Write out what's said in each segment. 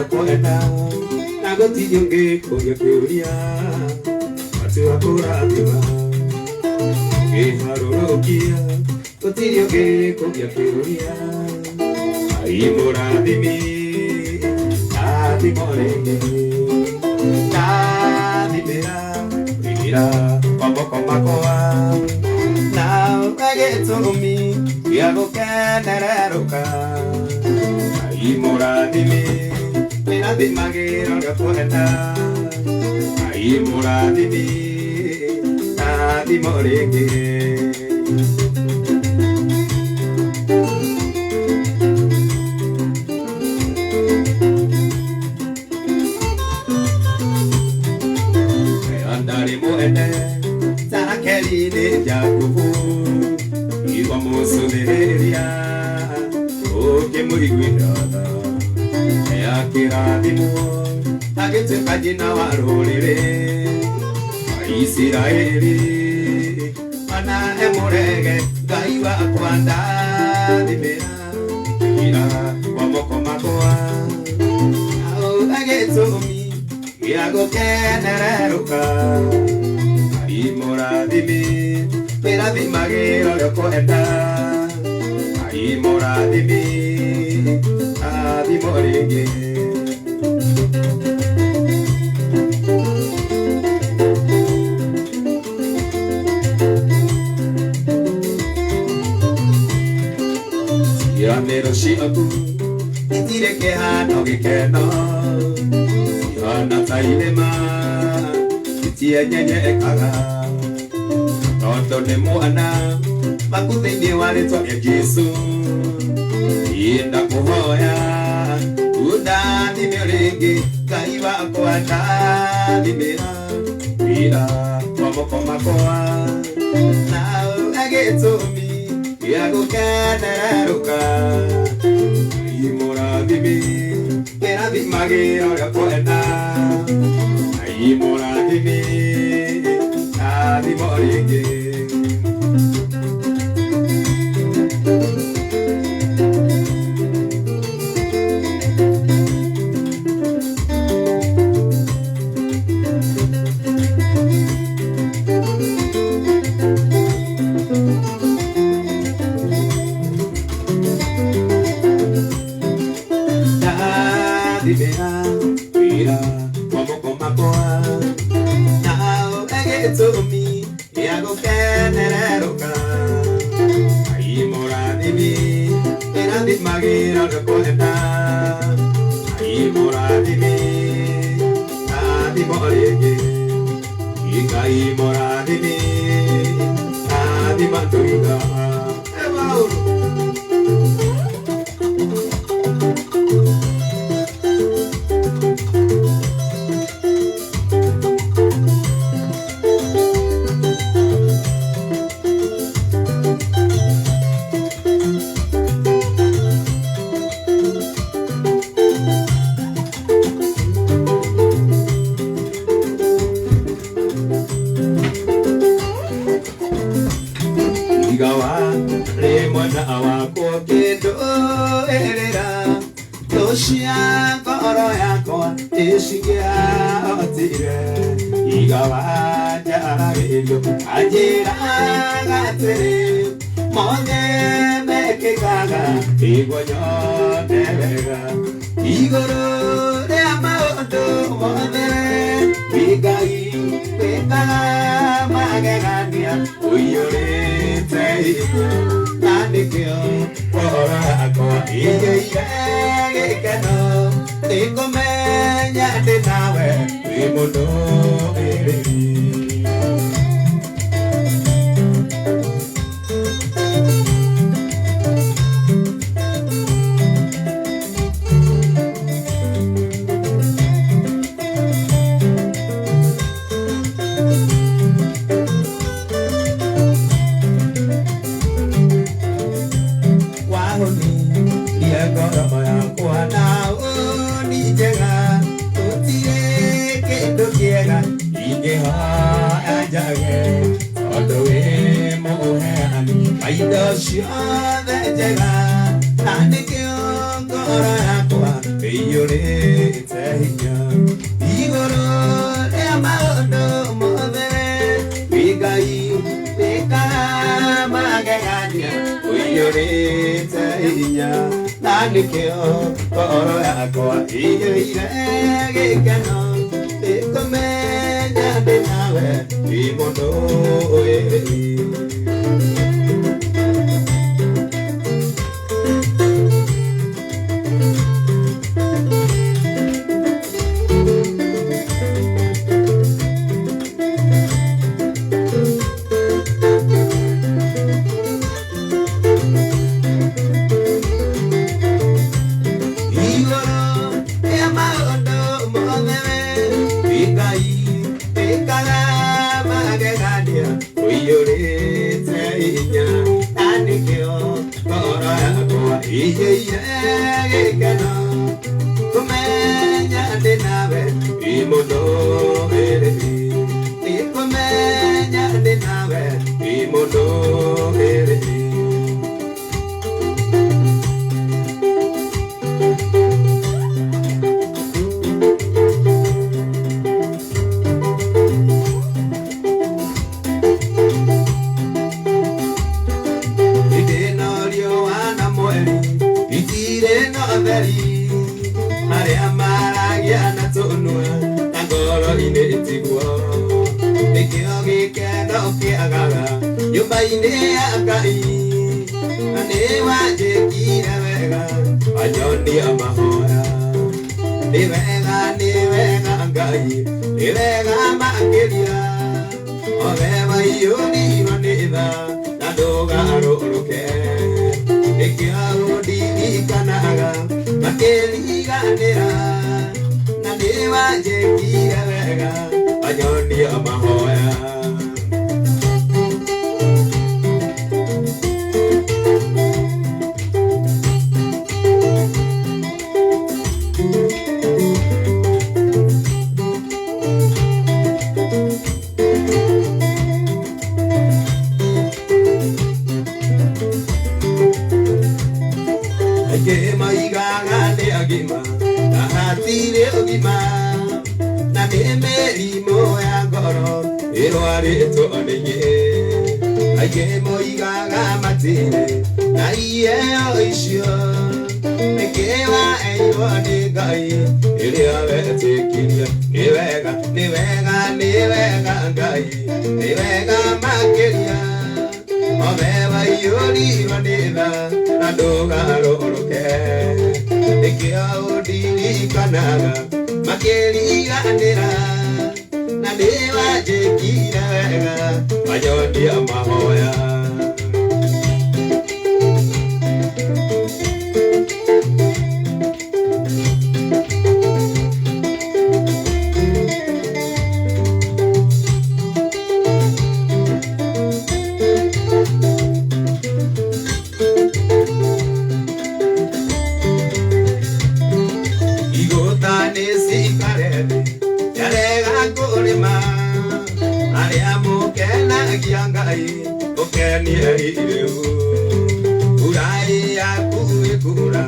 ũrĩa ũkwenda na gũtirĩ ũngĩ kũria kĩũria matua kũrathima kĩharũrũkia gũtirĩ ũngĩ kũria kĩũria Ngai mũrathimi rathimo rĩngĩ ndathimĩra wĩra wa moko makwa na gĩtũmi gĩa gũkenererũka Ngai mũrathimi wĩrathimagĩra ũrĩa ũkwenda Ngai mũrathimi rathimo rĩngĩ Ndarĩ mwene Rakeli nĩ Jakubu igua mũcũthĩrĩria ũkĩmũiguĩra tha akĩrathimwo agĩtuĩka nyina wa rũrĩrĩ wa Isiraeli mana emũrege Ngai wakwa ndathimĩra wĩra wa moko makwa na gĩtũmi gĩa gũkenererũka Ngai mũrathimi wĩrathimagĩra ũrĩa ũkwenda Ngai mũrathimi rathimo rĩngĩ Ciĩranĩro ciaku itirĩ kĩhano gĩkeno cihana ta irĩma itienyenyekaga tondũ nĩ mwana waku thĩinĩ wa rĩtwa rĩa Jesũ Niĩ kũhoya ũndathime rĩngĩ Ngai wakwa ndathimĩra wĩra wa moko makwa na gĩtũmi gĩa gũkenererũka Ngai mũrathimi wĩrathimagĩra ũrĩa ũkwenda Ngai mũrathimi rathimo rĩngĩ Ndathimĩra wĩra wa moko makwa na gĩtũmi gĩa gũkenererũka Ngai mũrathimi wĩrathimagĩra ũrĩa ũkwenda Ngai mũrathimi rathimo rĩngĩ Ngai mũrathimi rathima tũiga Igawa rĩ mwena wakwa kĩndũĩrĩra thũ cia ngoro yakwa ĩcingĩahotire Igawa njaragĩrio anjĩraga atĩrĩ mothe mekĩkaga nĩguo nyone wega igũrũ rĩa maũndũ mothe wĩ Ngai wĩkaga magegania ũiyũrĩte hinya na nĩkĩo ngoro yakwa ĩiyũire gĩkeno nĩngũmenya ndĩ nawe wĩ mũndũĩrĩri Wahũnirie ngoro yakwa na ũni njega gũtirĩ kĩndũ kĩega ingĩhoya njage tondũ wĩ mũheani wa indo ciothe njega na nĩkĩo ngoro yakwa Ũiyũrĩte hinya igũrũ rĩa maũndũ mothe, wĩ Ngai wĩkaga magegania, ũiyũrĩte hinya, na nĩkĩo ngoro yakwa ĩiyũire gĩkeno, nĩkũmenya ndĩ nawe wĩ mũndũ wĩ. Igũrũ rĩa maũndũ mothe, wĩ Ngai wĩkaga magegania, ũiyũrĩte hinya, na nĩkĩo ngoro yakwa ĩiyũire gĩkeno, kũmenya ndĩ nawe wĩ mũndũ wĩrĩ, nĩkũmenya ndĩ nawe wĩ mũndũ wĩrĩ. Hĩndĩ ĩno riũa na mweri itirĩ na ũtheri, arĩa maragia na tũnua na ngoro-inĩ tiguo, nĩkĩo gĩkeno kĩagaga nyũmba-inĩ ya Ngai, na nĩwanjĩkire wega wanyonia mahoya. Nĩ wega, nĩ wega Ngai, nĩ wega makĩria, o we waiyũrirwo nĩ tha na ndũgarũrũke, nĩkĩo ũndirikanaga makĩriganĩra, na nĩwanjĩkire wega wanyonia mahoya. Aingĩ maigaga nĩ agima na hatirĩ ũgima, na nĩ mĩrimũ ya ngoro ĩrwarĩtwo nĩ ingĩ. Aingĩ moigaga matirĩ na iheo icio, nĩkĩ waheirwo nĩ Ngai ĩrĩa wetĩkirie. Nĩ wega, nĩ wega, nĩ wega Ngai, nĩ wega makĩria, o we waiyũrirwo nĩ tha na ndũgarũrũke, nĩkĩo ũndirikanaga makĩriganĩra, na nĩwanjĩkire wega wanyonia mahoya. Igũta nĩ cikare thĩ njarega kũrĩma, arĩa mũkenagia Ngai ũkenie rĩu, mbura yaku ĩkura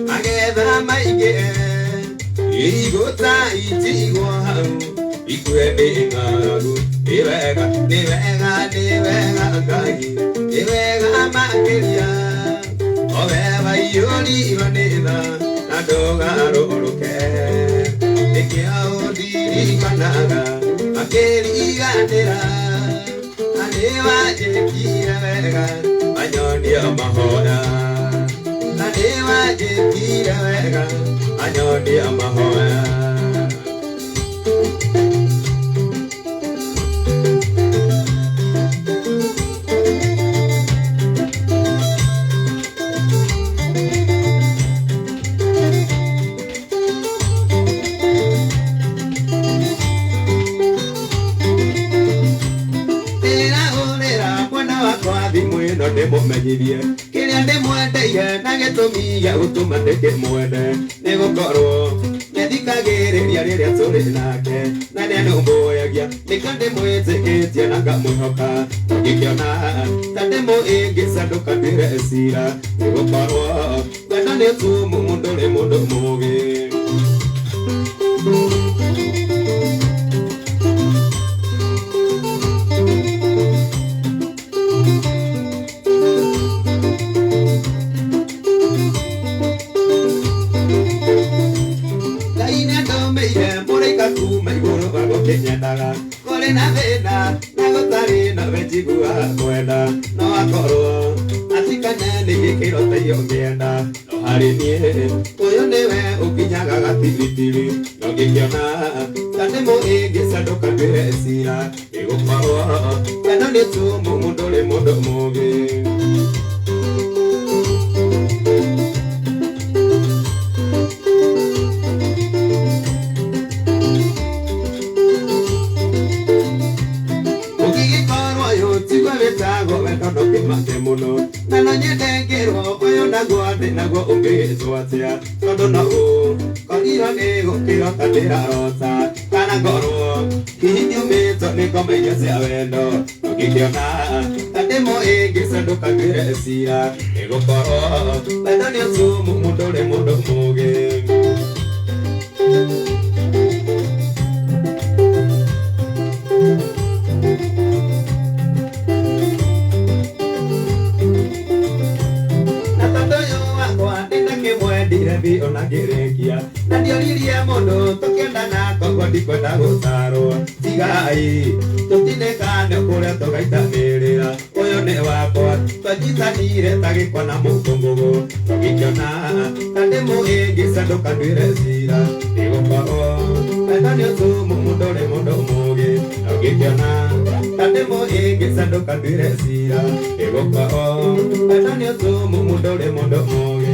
magetha maingĩ, igũta itigwo hau ikue nĩ ng'aragu. Nĩ wega, nĩ wega, nĩ wega Ngai, nĩ wega makĩria, o we waiyũrirwo nĩ tha na ndũgarũrũke, nĩkĩo ũndirikanaga makĩriganĩra, na nĩwanjĩkire wega wanyonia mahoya, na nĩwanjĩkire wega wanyonia mahoya. Ndĩrahũrĩra mwena wakwa thimũ ĩno ndĩmũmenyithie kĩrĩa ndĩmwendeire na gĩtũmi gĩa gũtũma ndĩkĩmwende, nĩgũkorwo nĩthikagĩrĩria rĩrĩa tũrĩ nake, na nĩanũmbũyagia, nĩkĩo ndĩmwĩtĩkĩtie na ngamwĩhoka, ngĩkĩona ta ndĩmũĩngĩcandũka ndĩre cira, nĩgũkorwo wendo nĩ ũtumumu ndũrĩ mũndũ mũũgĩ. ngorwo atikane nĩ gĩkĩro ta iyo ngĩenda no harĩ niĩ ũyũ nĩwe ũkinyaga gatiritiri no ngĩkĩona ta nĩ mũĩngĩcandũka ndwĩre cira nĩgũkorwo wendo nĩ tumu mũndũ ũrĩ mũndũ mũũgĩ. Wĩtagwo wendo ndũkĩmake mũno na no nyende ngĩrwo ũyũ naguo ndĩ naguo ũngĩtwo atĩa tondũ no ũkorirwo nĩ gũkĩrota ndĩrarota kana ngorwo hihi ndiumĩtwo nĩ ngoma iria cia wendo ũngĩkĩona ta ndĩ mũĩngĩcandũka ndwĩre cira nĩgũkorwo wendo nĩ ũtumu mũndũ ũrĩ mũndũ mũũgĩ. Ndĩmwendire ona ngĩrĩkia na ndioririe mũndũ tũkĩendana koguo ndikwenda gũtarwo tigai tũtinĩkane kũrĩa tũgaitanĩrĩra ũyũ nĩ wakwa twanyitanire ta gĩkwa na mũkũngũgũ tũgĩkĩona ta ndĩ mũĩngĩcandũka ndwĩre cira nĩgũkorwo wendo nĩ ũtumu mũndũ ũrĩ mũndũ mũũgĩ tũgĩkĩona ta ndĩ mũĩngĩcandũka ndwĩre cira nĩgũkorwo wendo nĩ ũtumu mũndũ ũrĩ mũndũ mũũgĩ.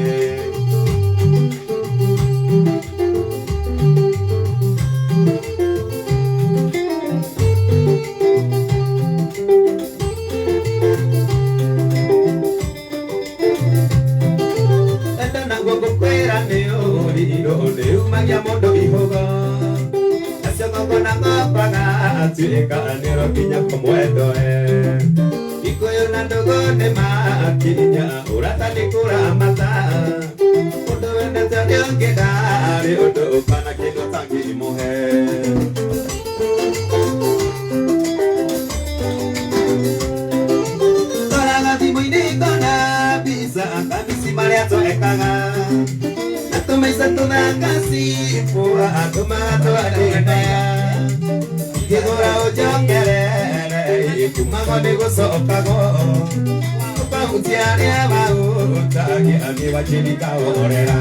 Nĩumagia mũndũ ihũgo nacio ng'ongo na ng'ombaga atuĩka nĩro nginya kũmwendoe Gĩkũyũ na ndũgũ nĩmakinya ũrata nĩ kũramata mũndũ wendete ũrĩa ũngĩ ndarĩ ũndũ ũkana kĩndũ ũtangĩmũhe. Ndoraga thimũ-inĩ ngona mbica kambici marĩa twekaga tũmaica tũthaka cibũa tũmatwarĩna ngĩgũra ũnjokerere kumagwo nĩ gũcokagwo ũkahutia arĩa mahutagia nĩ wanjĩrikahorera.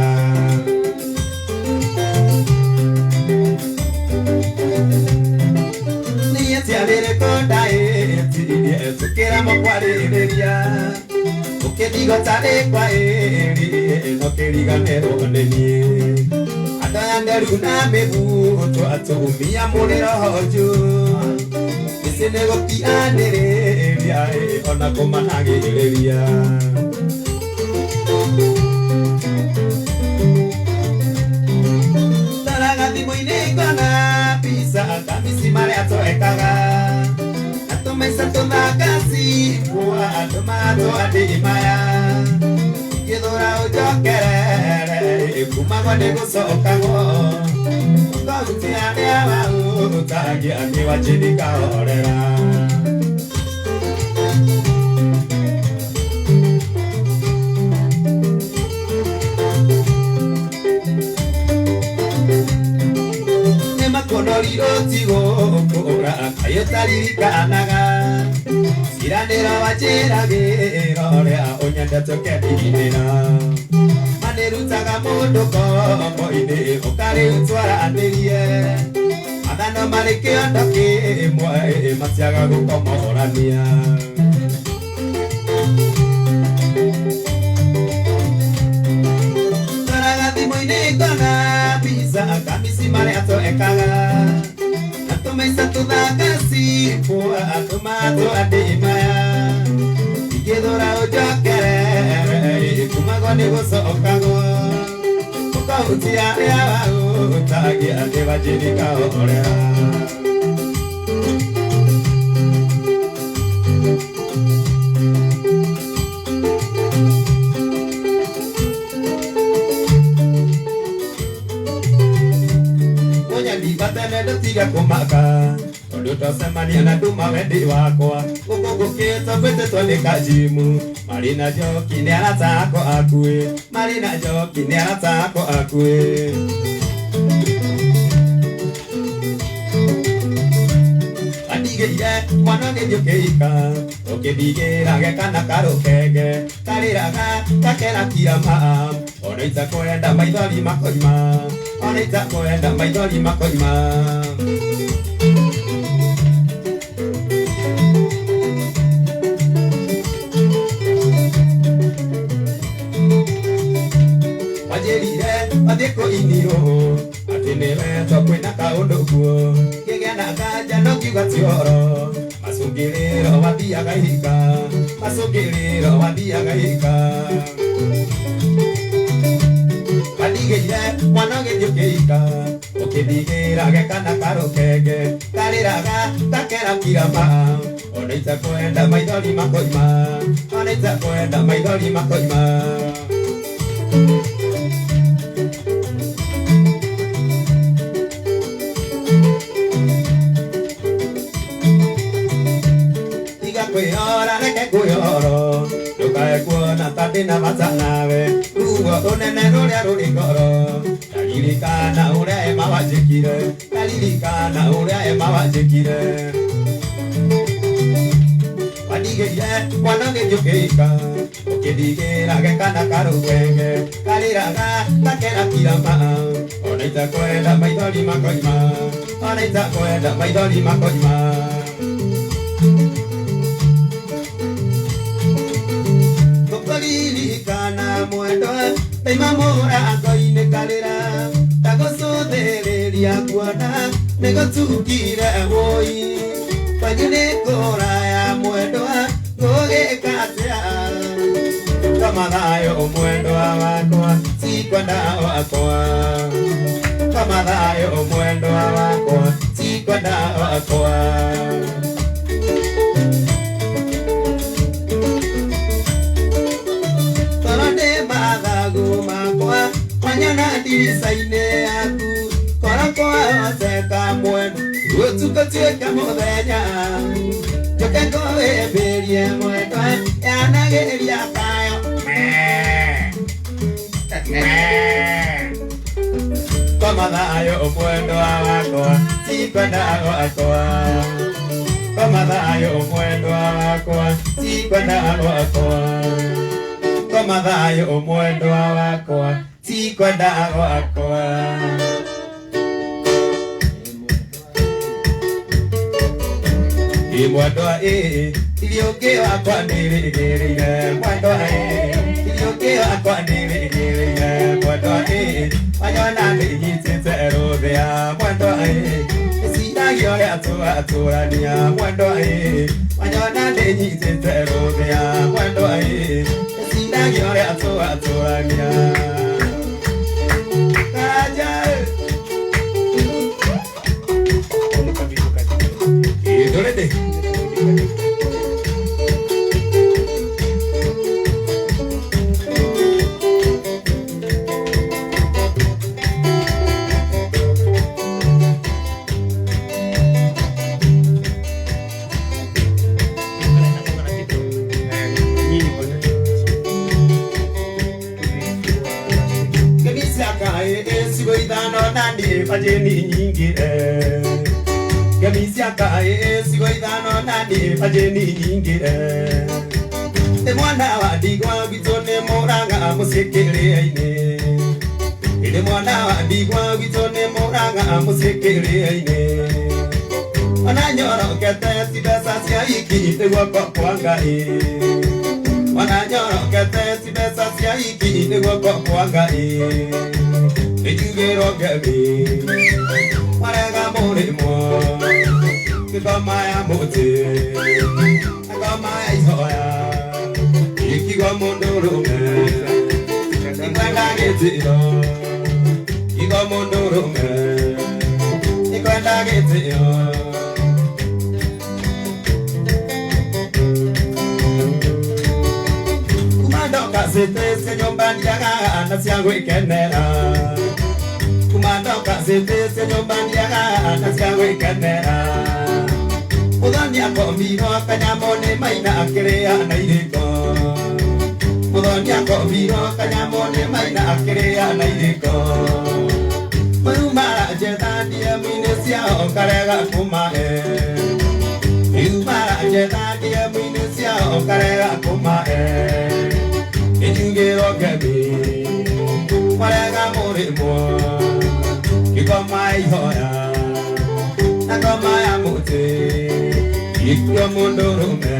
Niĩ tiarĩrĩko ndaĩtirie tũkĩremwo kwarĩrĩria ũkĩndigo tarĩ kwa ĩrĩ no kĩriganĩrwo nĩ niĩ andũ aya nderu na mĩbuto atumia mũrĩ roho njũ mĩciĩ nĩ gũkianĩrĩria ona kũmanagĩrĩria. Ndoraga thimũ-inĩ ngona mbica kambici marĩa twekaga na tũmaica tũthaka cibũa tũmatwandĩ maya ngĩthũra ũnjokerere kumagwo nĩ gũcokagwo ũkahutia arĩa mahutagia nĩ wanjĩrikahorera. Nĩmakonorirwo ti gũkũra kaĩ ũtaririkanaga ciranĩro wanjĩragĩra ũrĩa ũnyendete ũkendinĩra manĩrutaga mũndũ ngombo-inĩ ũkarĩu twaranĩrie mathano marĩ kĩondo kĩmwe matiaga gũkomorania. Ndoraga thimũ-inĩ ngona mbica kambici marĩa twekaga na tũmaica tũthaka cibũa tũmatwandĩ maya ingĩthũra ũnjokerere kumagwo nĩ gũcokagwo ũkahutia arĩa mahutagia nĩ wanjĩrikahorera. Mũnyandiba tene ndũtige kũmaka tondũ twacemania na nduma wendi wakwa gũkũ ngũkĩtwo ngwĩtĩtwo nĩ kajimu marĩ na njoki nĩ arata akwa akuĩ marĩ na njoki nĩ arata akwa akuĩ. Wandigĩire mwana ũgĩthiĩ ũkĩhika ũkĩndigĩra gekana karũkenge karĩraga gakera kirama ona itakwenda maithori makoima ona itakwenda maithori makoima. Wanjĩrire wathiĩ kũinirwo atĩ nĩwe twakwĩna kaũndũ kuo ngĩgĩa na nganja no ngiuga ti ũhoro macũngĩrĩro wathiaga ihika macũngĩrĩro wathiaga ihika. Wandigĩire mwana ũgĩthiĩ ũkĩhika ũkĩndigĩra gekana karũkenge karĩraga gakera kirama ona itakwenda maithori makoima ona itakwenda maithori makoima. Kwĩyora reke kwĩyoro ndũkae kuona ta ndĩna bata nawe ruo rũnene rũrĩa rũrĩ ngoro ndaririkana ũrĩa Emma wanjĩkire ndaririkana ũrĩa Emma wanjĩkire. Wandigĩire mwana ũgĩthiĩ ũkĩhika ũkĩndigĩra gekana karũkenge karĩraga gakera kirama ona itakwenda maithori makoima ona itakwenda maithori makoima. Ririkana mwendwa ndaima mũrango-inĩ karĩra ndagũcũthĩrĩria kuona nĩgũtukire wũi kwanyu nĩ kũraya mwendwa ngũgĩka atĩa kama thayũ mwendwa wakwa tikwenda wakwa kama thayũ mwendwa wakwa tikwenda wakwa. Wanyona ndirica-inĩ yaku kora kwahoteka mwendwa ũtukũ tuĩke mũthenya njũke ngũhĩmbĩrie mwendwa yanagĩria kayo koma thayũ mwendwa wakwa tikwenda gwakwa koma thayũ mwendwa wakwa tikwenda gwakwa koma thayũ mwendwa wakwa tikwenda gwakwa. Mwendwa ĩ iriũngĩ wakwa nĩrĩgĩrĩire mwendwa ĩ iriũngĩ wakwa nĩrĩgĩrĩire mwendwa ĩ wanyona ndĩnyitĩte rũthĩa mwendwa ĩ ĩciragia ũrĩa tũratũrania mwendwa ĩ wanyona ndĩnyitĩte rũthĩa mwendwa ĩ ĩciragia ũrĩa tũratũrania. Karaja Ndũrĩndĩ bajeni nyingĩ ngemi ciaka ĩcigo ithano na niĩ bajeni nyingĩ nĩ mwana wa ndigwa gwitũ nĩ mũrang'a mũciĩ kĩrĩa-inĩ nĩ mwana wa ndigwa gwitũ nĩ mũrang'a mũciĩ kĩrĩa-inĩ ona nyorokete ti mbeca cia iki nĩ guoko kwa Ngai ona nyorokete ti mbeca cia iki nĩ guoko kwa Ngai nĩnjugĩrwo ngemi marega mũrĩmo ngoma ya mũtĩ ngoma ya ihoya ikigo mũndũrũme ikwenda gĩtĩo igo mũndũrũme ikwenda gĩtĩo. Kuma ndoka cĩtĩcie nyũmba ndiagaga na cia gwĩkenera kuma ndoka cĩtĩcie nyũmba ndiagaga na cia gwĩkenera Mũthoni akomirwo kanyamũ nĩ maina akĩrĩa na irĩko Mũthoni akomirwo kanyamũ nĩ maina akĩrĩa na irĩko Marumara njetha DM-inĩ ciao ngarega kũmahe Ngetha DM-inĩ ciao ngarega kũmahe Nĩnjugĩrwo ngemi Marega mũrĩmwo Ngĩkoma ihoya Na ngoma ya mũtĩ Ikio mũndũrũme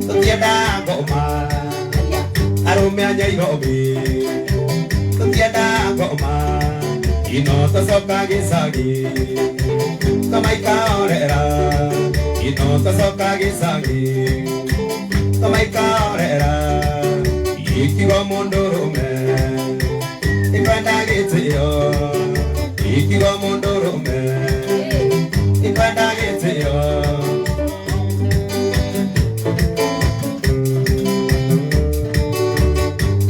Tũtienda ngoma Arũme a Nyairobi Tũtienda ngoma Ino tũcoka gĩcagi Kamaikaorera Ino tũcoka gĩcagi Kamaikaorera Ikigo mũndũrũme Ikwenda gĩtĩo Ikigo mũndũrũme Ikwenda gĩtĩo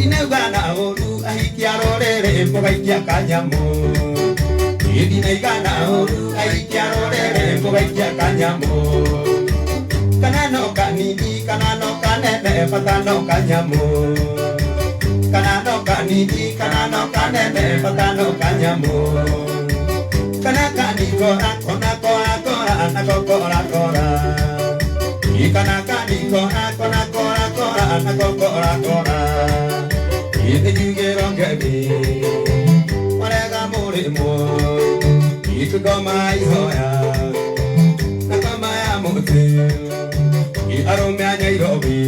Inauga na ũru ahikia rũrĩrĩ mũgaikia kanyamũ Ndinaiga na ũru ahikia rũrĩrĩ mũgaikia kanyamũ Kana no kanini kana no kanene bata no kanyamũ Kana no kanini kana no kanene bata no kanyamũ Kana kanikora kona kora kora na kokora kora Kana kanikora kona kora kora na kokora kora Nĩnjugĩrwo ngemi Marega mũrĩmwo Ikũngoma ihoya Na ngoma ya mũtĩ Arũme a Nyairobi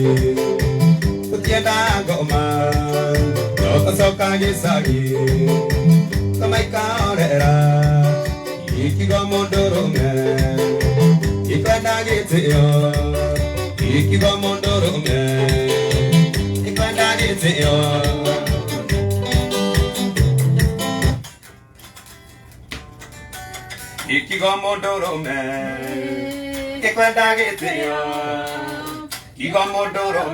Tũtienda ngoma No tũcoka gĩcagi Kamaikaorera Ikigo mũndũrũme Ikwenda gĩtĩo Ikigo mũndũrũme Ikwenda gĩtĩo Ikigo mũndũrũme Ikwenda gĩtĩo Ikigo mũndũrũme.